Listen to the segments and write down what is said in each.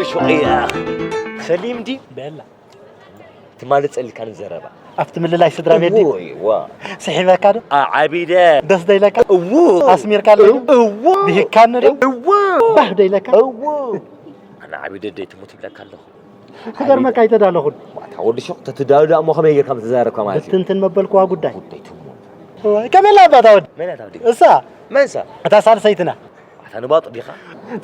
ሹቕያ ሰሊም ዲ በላ ትማሊ ጸሊካ ንዘረባ ኣብቲ ምልላይ ስድራ ቤት እዎ እዎ ስሒበካ ዶ ዓቢደ ደስ ዶ ኢለካ እዎ ኣስሚርካ ኣለካ እዎ ድሂካኒ ዶ እዎ ባህ ዶ ኢለካ እዎ ኣነ ዓቢደ ደይ ትሙት ይብለካ ኣለኹ ክገርመካ ኣይተዳለኹን ዋታ ወዲ ሹቕ ተትዳሉ ደኣ እሞ ከመይ ጌርካ ምተዛረብካ ማለት እዩ ብትንትን መበልክዋ ጉዳይ ጉዳይ ትሙት ከመይ ላ ኣባታ ወዲ መን ኣታ ወዲ እሳ መንሳ እታ ሳልሰይትና ኣታ ንባጡ ዲኻ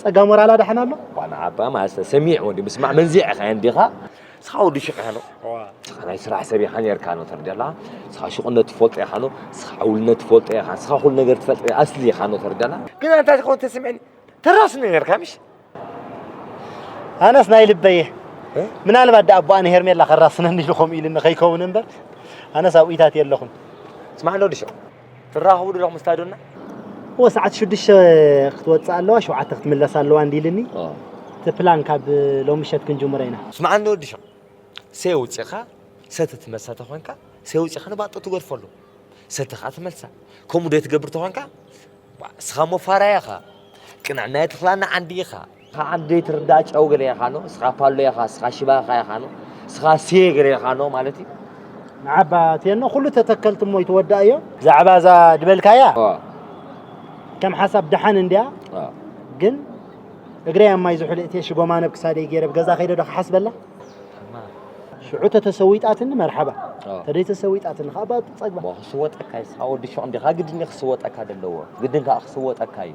ጸጋ ሞራላ ደሓን ኣሎ ዋና ዓባ ማለት ሰሚዕ ወዲ ምስማዕ መንዚዕ ኢኻ እንዲኻ ስኻ ወዲ ሽቕ ኢኻ ኖ ስኻ ናይ ስራሕ ሰብ ኢኻ ኔርካ ኖ ተርደላ ስኻ ሽቕነት ትፈልጦ ኢኻ ኖ ስኻ ዓውልነት ትፈልጦ ኢኻ ስኻ ኩሉ ነገር ትፈልጦ ኣስሊ ኢኻ ኖ ተርደላ ግን ኣንታ ትኸውን ተስምዕኒ ተራስኒ ኔርካ ምሽ ኣነስ ናይ ልበየ ምናልባት ደኣ ኣቦኣ ንሄርሜላ ከራስነኒ ኢሉ ከምኡ ኢሉኒ ከይከውን እምበር ኣነስ ኣብኡታት የለኹን ስማዕ ዶ ድሾ ትራኸቡ ዶ ምስ ታዶና እወ ሰዓት ሽዱሽተ ክትወፅእ ኣለዋ ሸውዓተ ክትምለስ ኣለዋ እንዲልኒ እቲ ፕላን ካብ ሎሚ ምሸት ክንጅምሮ ኢና ስማዕ ዶ ድሾ ሰይ ውፅኻ ሰተ ትመሳ ተኾንካ ሰይ ውፅኻ ንባጦ ትገድፈሉ ሰተ ከዓ ትመልሳ ከምኡ ዶ ትገብር ተኾንካ ስኻ ሞ ፋራ ኢኻ ቅንዕና የትኽላና ዓንዲ ኢኻ ስኻ ዓንዲ ዘይትርዳእ ጨው ገለ ኢኻ ኖ ስኻ ፓሎ ኢኻ ስኻ ሽባኻ ኢኻ ኖ ስኻ ስየ ገለ ኢኻ ኖ ማለት እዩ ንዓባ ቴኖ ኩሉ ተተከልቲ እሞ ይትወዳእ እዮ ብዛዕባ እዛ ድበልካያ ከም ሓሳብ ደሓን እንድያ ግን እግረይ ኣብ ማይ ዝሑል እትየ ሽጎማ ነብ ክሳደይ ገይረ ብገዛ ከይደ ዶ ክሓስበላ ሽዑ ተተሰዊጣትኒ መርሓባ ተደይ ተሰዊጣትኒ ከዓ ባጡ ፀግባ ክስወጠካ እዩ ስኻ ወዲ ሹቕ እንዲኻ ግድን እዩ ክስወጠካ ዘለዎ ግድን ከዓ ክስወጠካ እዩ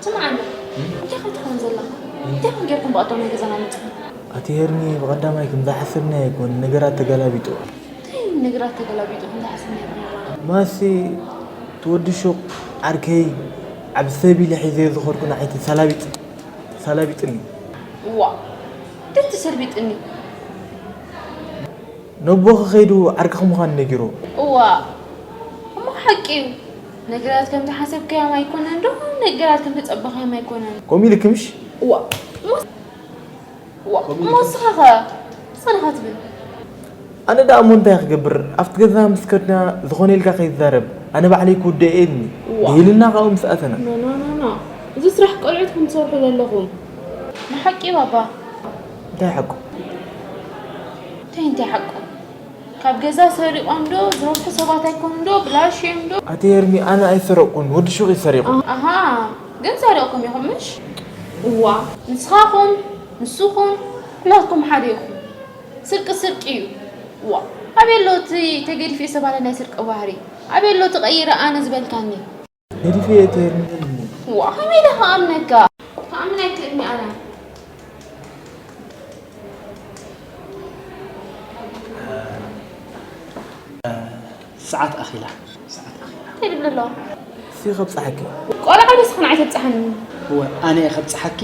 ስምዓኒ እንታይ ከም ትኸውን ዘለኻ እንታይ ከም ጌርኩም ብቐዳማይ ገዛና መፅኹም ኣቲ ሄርኒ ብቐዳማይ ከም ዝሓሰብናዮ ኣይኮነን ነገራት ተገላቢጡ እንታይ እዩ ነገራት ተገላቢጡ ከም ዝሓሰብናዮ ኣይኮነን ማሲ እቲ ወዲ ሹቕ ዓርከይ ዓብ ሰብ ኢለ ሒዘዮ ዝኸድኩ ንዓይ ተሳላቢጡ ተሳላቢጥኒ ዋእ እንታይ ተሰልቢጥኒ ነቦኺ ከይዱ ዓርክኺ ምዃኑ ነጊርዎ። እዋእ እሞ ሓቂ እዩ። ነገራት ከምቲ ሓሰብካዮም ኣይኮነን ዶ ነገራት ከምቲ ጸበኻዮም ኣይኮነን። ከምኡ ኢልኪ ምሽ? እዋእ እሞ እዋእ እሞ ንስኻ ኸ ንስኻ ዲኻ ትብል? ኣነ ደኣ እሞ እንታይ ክገብር ኣብቲ ገዛ ምስ ከድና ዝኾነ ኢልካ ከይትዛረብ ኣነ ባዕለይ ክውድኦ እየ እልኒ። እዋእ ድሂልና ካብኡ ምስ ኣተና። ኖ ኖ ኖ ኖ እዚ ስራሕ ቆልዑት ኢኹም ትሰርሑ ዘለኹም። ንሓቂ ባባ እንታይ ሓቁ? እንታይ እንታይ ሓቁ? ካብ ገዛ ሰሪቖም ዶ ዝረብሑ ሰባት ኣይኮኑን ዶ ብላሽ እዮም ዶ? ኣቲ ሄርሚ ኣነ ኣይሰረቕኩን ወዲ ሹቕ እዩ ሰሪቑ። ኣሃ ግን ሰሪቕኩም ኢኹም ምሽ? እዋ ንስኻኹም ንሱኹም ኩላትኩም ሓደ ኢኹም። ስርቂ ስርቂ እዩ። እዋ ኣበይ ኣሎ እቲ ተገዲፉ እየ ዝተባህለ ናይ ስርቂ ባህሪ? ኣበይ ኣሎ እቲ ቀይረ ኣነ ዝበልካኒ? ገዲፈ እየ ተርሚኒ። ዋእ ከመይ ኢለ ክኣምነካ? ክኣምን ኣይክእልን እየ ኣነ። ሰዓት ኣኺላ። ሰዓት ኣኺላ። እንታይ ድብል ኣሎ? እስኺ ከብጽሓኪ። ቆልዓ ዶ እስኺ ንዓይ ተብጽሓኒ? እወ ኣነ እየ ከብጽሓኪ።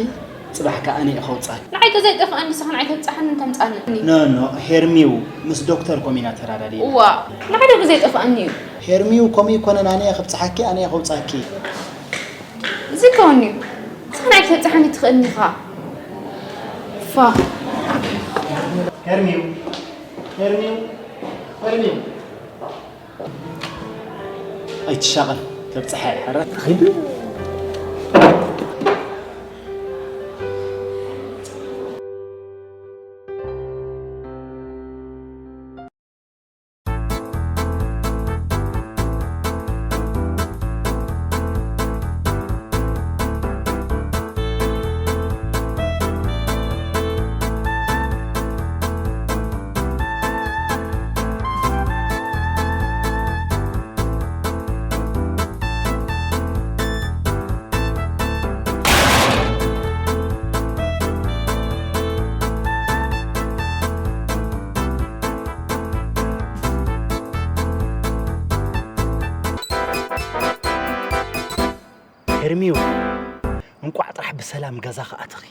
ጽባሕ ከኣ ኣነ እየ ከውጽኣኪ። ንዓይ ተዘይጠፍኣኒ እስኺ ንዓይ ተብጽሓኒ እንተምጽኣኒ። ኖ ኖ ሄርሚው ምስ ዶክተር ኮም ኢና ተራዳዲእና። ዋእ ንዓይ ዶ ተዘይጠፍኣኒ እዩ። ሄርሚው ከምኡ ኣይኮነን ኣነ እየ ከብጽሓኪ ኣነ እየ ከውጽኣኪ። እዚ ከውን እዩ። እስኺ ንዓይ ተብጽሓኒ ትኽእልኒ ኢኻ። ፋ። ሄርሚው ሄርሚው ሄርሚው። ኣይትሻቐል ተብጽሓ እያ ሕራይ። ሄርሚው እንቋዕ ጥራሕ ብሰላም ገዛኺ ኣተኺ።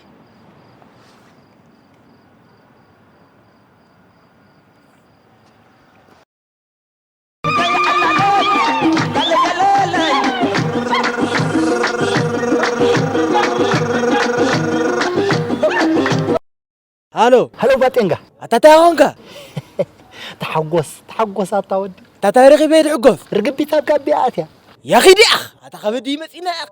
ኣሎ። ሃሎ ባጤንጋ። ኣታ እንታይ ኾንካ? ተሓጎስ፣ ተሓጎስ ኣታ ወዲ። ኣታ እንታይ ረኺበ ድሕጎስ? ርግቢት ኣብ ጋቢኣ ኣትያ። ያኺ ዲኣኽ፣ ኣታ ከበዲ ይመጺና ኢኻ።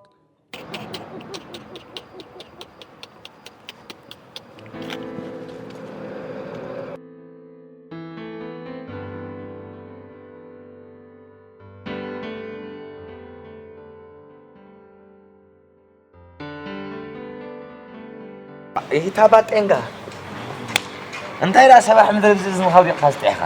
ኢታ ባጤንጋ። እንታይ ደኣ ሰባሕ ምድሪ ብዚ እዝንኻ ኣውዲቕካ ዝጥዒኻ?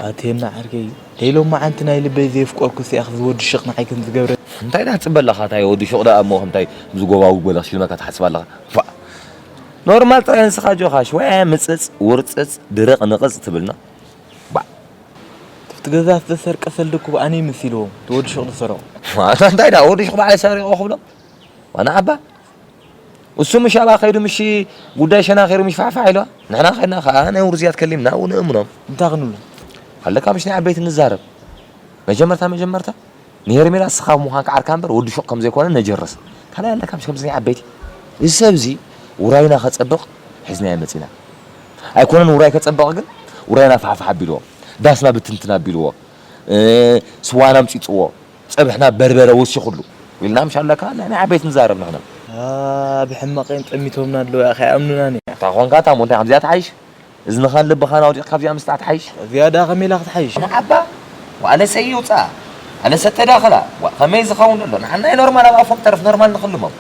ኣቴና ዓርከይ፣ ደይሎም መዓንቲ ናይ ልበይ ዘየፍቀርኩ ሲኣኽ ዝወዲ ሽቕ ንዓይ ከም ዝገብረ። እንታይ ደኣ ትጽበ ኣለኻ? እንታይ ወዲ ሹቕ ደኣ እሞ ከምታይ ዝጎባጉብ ገለ ክሽልመካ ትሓስብ ኣለኻ? ፋእ። ኖርማል ጥራይ ንስኻ ጆኻ ሽወያ ምጽጽ፣ ውርጽጽ፣ ድርቕ ንቕጽ ትብልና። ባዕ። ትፍቲ ገዛ ዝተሰርቀ ሰልዲ እኮ ብኣነይ መሲልዎም፣ እቲ ወዲ ሹቕ ዝሰረቑ። ኣታ እንታይ ደኣ ወዲ ሹቕ ባዕለይ ሰሪቑ ክብሎ? ዋና ዓባ። እሱ ምሽ ኣብኣ ከይዱ ምሽ ጉዳይ ሸናኺሩ ምሽ ፋሕፋሕ ኢልዋ። ንሕና ከይድና ከኣ ናይ ውርዝያት ከሊምና ኣብኡ ንእምኖም። እንታይ ክንብሎ? ኣለካ ምሽ ናይ ዓበይቲ ንዛረብ። መጀመርታ መጀመርታ ንሄርሜላ እስኻ ምዃንካ ዓርካ እምበር ወዲ ሹቕ ከም ዘይኮነ ነጀርስ። ካልኣይ ኣለካ ምሽ ከምዚ ናይ ዓበይቲ። እዚ ሰብ እዚ ውራይና ከጸብቕ ሒዝናዮ መጺና። ኣይኮነን ውራይ ከጸብቕ ግን ውራይና ፋሕፋሕ ኣቢልዎ። ዳስና ብትንትን ኣቢልዎ። እ፣ ስዋና ኣምጺጽዎ። ጸብሕና በርበረ ወሲኹሉ። ኢልና ምሽ ኣለካ ናይ ናይ ዓበይቲ ንዛረብ ንሕና። ኣ፣ ብሕማቕ እዮም ጠሚቶምና ኣለዉ፣ ያኺ ኣይኣምኑናን እዮም። እታ ኾንካ እታ እሞ እንታይ ከምዚኣ ትሓይሽ? እዝንኻን ልብኻን ኣውዲቕካ ኣብዚኣ ምስጣዕ ትሓይሽ። እዚኣ ደኣ ከመይ ኢላ ክትሓይሽ? ንዓባ፣ ዋእ፣ ኣነሰ ይውጻ፣ ኣነሰ ተዳኽላ፣ ዋእ፣ ከመይ ዝኸውን ዘሎ? ንዓና እዩ ኖርማል፣ ኣብ ኣፎም ተርፍ ኖርማል ንኽልሞም።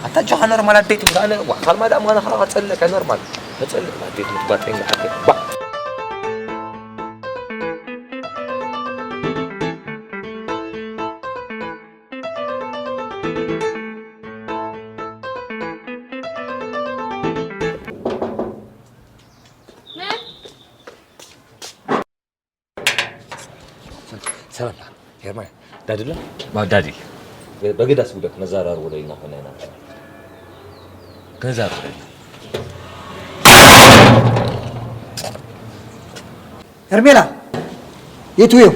ኣታ ኣጆኻ ኖርማል ኣደይ ትብሎ፣ ኣነ፣ ዋእ፣ ካልማ ደኣ ምዃነ ኸኣ ጸልእ፣ ኖርማል። ተጸልእ፣ ኣደይ ትብሎ፣ ባጤን፣ ዓርከይ፣ ባእ። ሰላም ሄርማይ፣ ዳዲ ኣሎ? ማ ዳዲ? በግዳስ ጉዳይ ክነዛራርቦ ደሊና ኾና ኢና። ክነዛራርቦ ደሊና። ሄርሜላ፣ የት ውየው?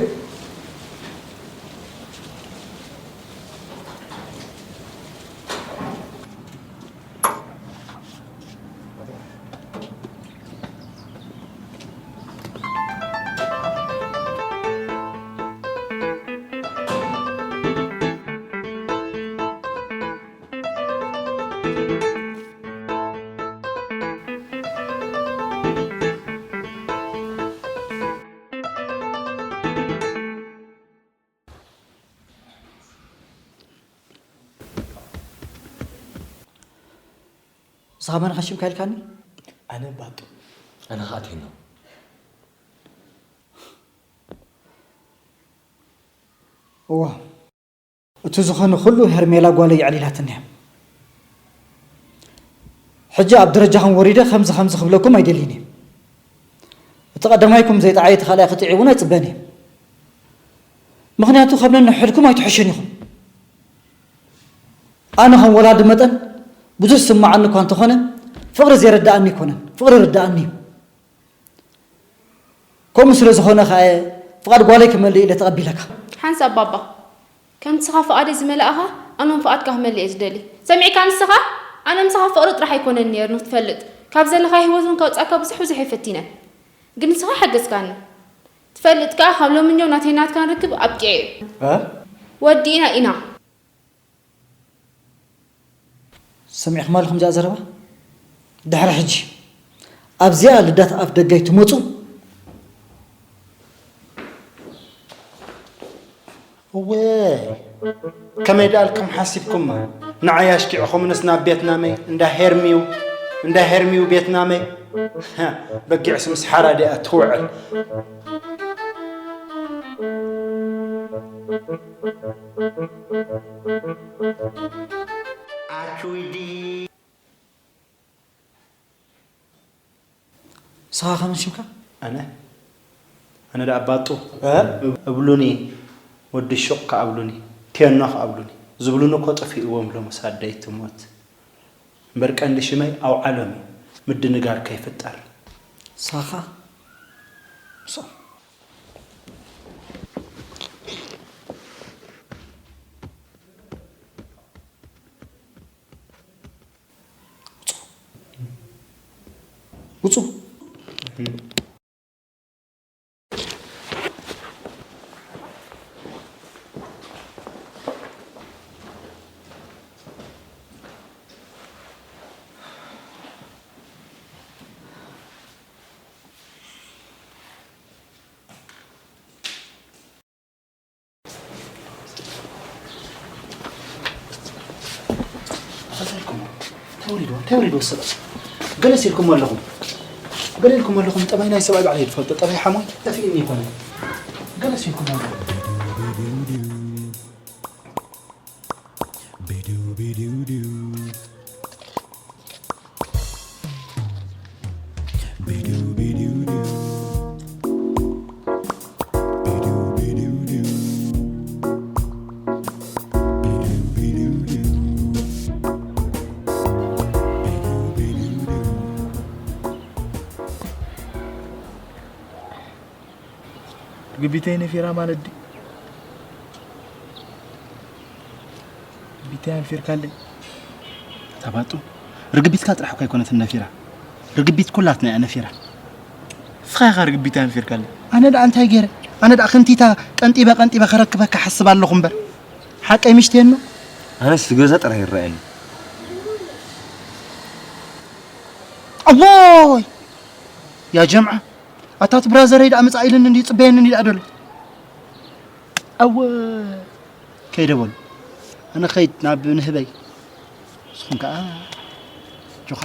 ንስኻ መን ኢኻ ሽምካ ኢልካኒ? ኣነ ባጡ። ኣነ ኸኣ ቴኖ። እዋ፣ እቲ ዝኾነ ኩሉ ሄርሜላ ጓለይ ኣዕሊላትኒ እያ። ሕጂ ኣብ ደረጃኹም ወሪደ ከምዚ ከምዚ ክብለኩም ኣይደልይን እየ። እቲ ቀዳማይኩም ዘይጠዓየ እቲ ካልኣይ ክጥዒ እውን ኣይጽበን እየ። ምኽንያቱ ካብ ነንሕድኩም ኣይትሕሹን ኢኹም። ኣነ ከም ወላዲ መጠን ብዙሕ ዝስምዓኒ እኳ እንተኾነ፣ ፍቕሪ ዘይርድኣኒ ኣይኮነን፣ ፍቕሪ ይርድኣኒ እዩ። ከምኡ ስለ ዝኾነ ከኣ እየ ፍቓድ ጓለይ ክመልእ ኢለ ተቐቢለካ። ሓንሳብ ባባ፣ ከምቲ ንስኻ ፍቓደይ ዝመላእኻ፣ ኣነ እውን ፍቓድካ ክመልእ እየ ዝደሊ። ሰሚዕካ ንስኻ? ኣነ ምሳኻ ፍቕሪ ጥራሕ ኣይኮነን ነይሩ ንክትፈልጥ። ካብ ዘለኻዮ ህይወት እውን ከውጻእካ ብዙሕ ብዙሕ እየ ፈቲነ። ግን ንስኻ ሓገዝካኒ። ትፈልጥ ከኣ ካብ ሎምኛው ናተይ ናትካን ርክብ ኣብቂዐ እዩ። እ? ወዲእና ኢና። ሰሚዕኩም ኣለኹም እዚኣ ዘረባ? ድሕሪ ሕጂ ኣብዚኣ ልዳት ኣፍ ደገ ኣይትመጹ። እወ፣ ከመይ ደኣልኩም ሓሲብኩማ? ንዓይ ኣሽኪዕኹምንስ ናብ ቤትናመይ፣ እንዳ ሄርሚው፣ እንዳ ሄርሚው ቤትናመይ። በጊዕስ ምስ ሓራዲኣ ትውዕል። ኣቹይዲ። ንስኻ ከመን ሽምካ? ኣነ? ኣነ ደኣ ባጡ። እ? እብሉኒ፣ ወዲ ሹቕ ከኣ እብሉኒ፣ ቴኖ ከኣ እብሉኒ። ዝብሉኒ እኮ ጠፊእዎም ሎምስ ኣደይ ትሞት። እምበር ቀንዲ ሽመይ ኣውዓሎም እዩ፣ ምድንጋር ከይፍጠር። ንስኻ? ንሶም። ውጹ። ተወሪዶ ተወሪዶ ሰብ ገለ ሲልኩም ኣለኹም። ገለ ኢልኩም ኣለኹም። ጠባይ ናይ ሰብኣይ ባዕለይ ዝፈልጦ። ጠባይ ሓሞይ ጠፊእኒ ይኾነ። ገለ ሲልኩም ኣለኹም። ግቢተይ ነፊራ ማለት ድዩ? ግቢተይ ኣንፊርካለይ። ኣታ ባጡ፣ ርግቢትካ ጥራሕ እኳ ኣይኮነትን ነፊራ። ርግቢት ኩላትና እያ ነፊራ። ንስኻ ኢኻ ርግቢተይ ኣንፊርካለይ። ኣነ ደኣ እንታይ ገይረ? ኣነ ደኣ ከምቲታ ቀንጢበ ቀንጢበ ከረክበካ ሓስብ ኣለኹ እምበር። ሓቀይ ምሽቴኖ? ኣነስ እቲ ገዛ ጥራሕ ይረኣየኒ። ኣቦይ! ያ ጀምዓ፣ ኣታ እቲ ብራዘረይ ደኣ ምጻእ ኢልኒ እንድዩ፣ ጽበየኒ እንድዩ ደኣ ደሎ። ኣወ፣ ከይደ በሉ። ኣነ ኸይድ ናብ ንህበይ። ንስኹም ከኣ፣ ጆኻ።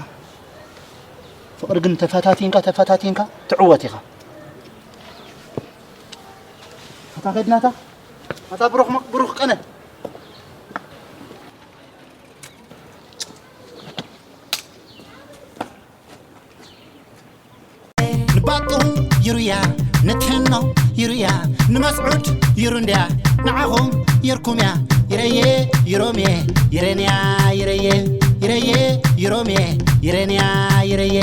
ፍቕሪ ግን ተፈታቲንካ፣ ተፈታቲንካ፣ ትዕወት ኢኻ። ኣታ ኸይድ ናታ፣ ኣታ ብሩኽ መ-፣ ብሩኽ ቀነ። ንባጡ ይሩያ፣ ንትሕኖ ይሩያ፣ ንመስዑድ ይሩ እንድያ፣ ንዓኹም ይርኩም እያ። ይረየ ይሮምየ፣ ይረንያ ይረየ፣ ይረየ ይሮምየ፣ ይረንያ ይረየ።